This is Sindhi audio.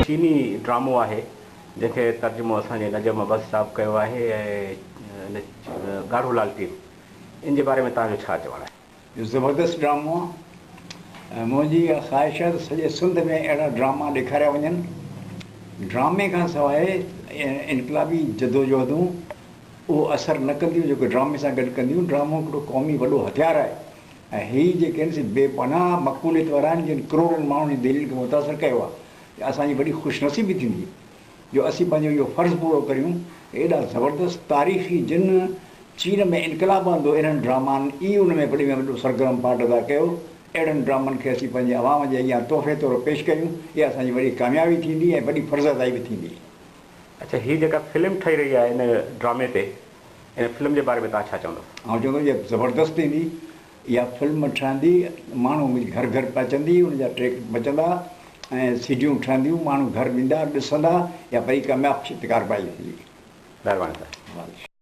چيني ڊرامو آهي جنهن کي ترجمو اسان جي نجم عباسي صاحب ڪيو آهي ۽ ان ڳاڙهو لالٽين ان جي باري ۾ توهان جو ڇا چوڻ آهي؟ اهو زبردست ڊرامو آهي ۽ منهنجي اها خواهش آهي ته سڄي سنڌ ۾ اهڙا ڊراما ڏيکاريا وڃن. ڊرامي کان سواء انقلابي جدوجهدون اهو اثر نه ڪنديون جيڪو ڊرامي سان گڏ ڪنديون. ڊرامو هڪڙو قومي وڏو هٿيار آهي ۽ هي جيڪي آهن سي بي پناهه مقبوليت وارا آهن جن ڪروڙن ماڻهن جي دلين کي متاثر ڪيو آهي. اسان جي وڏي خوش نصيبي ٿيندي جو اسين پنهنجو اهو فرض پورو ڪريون ته ايڏا زبردست تاريخي جن چين ۾ انقلاب آندو انهن ڊرامان ئي ان ۾ وڏي ۾ وڏو سرگرم پارٽ ادا ڪيو اهڙن ڊرامن کي اسين پنهنجي عوام جي اڳيان تحفي طور پيش ڪريون اها اسان جي وڏي ڪاميابي ٿيندي ۽ وڏي فرض ادائي به ٿيندي. اڇا هي جيڪا فلم ٺهي رهي آهي ان ڊرامي تي ان فلم جي باري ۾ توهان ڇا چوندو؟ آئون چوندس اها زبردست ٿيندي اها فلم ٺهندي، ماڻهو گهر گهر پهچندي، ان جا ٽريڪ مچندا ۽ سيڊيون ٺهنديون، ماڻهو گهر ويندا، ڏسندا، اها وڏي ڪامياب ڪارروائي ٿيندي. مهرباني صاحب.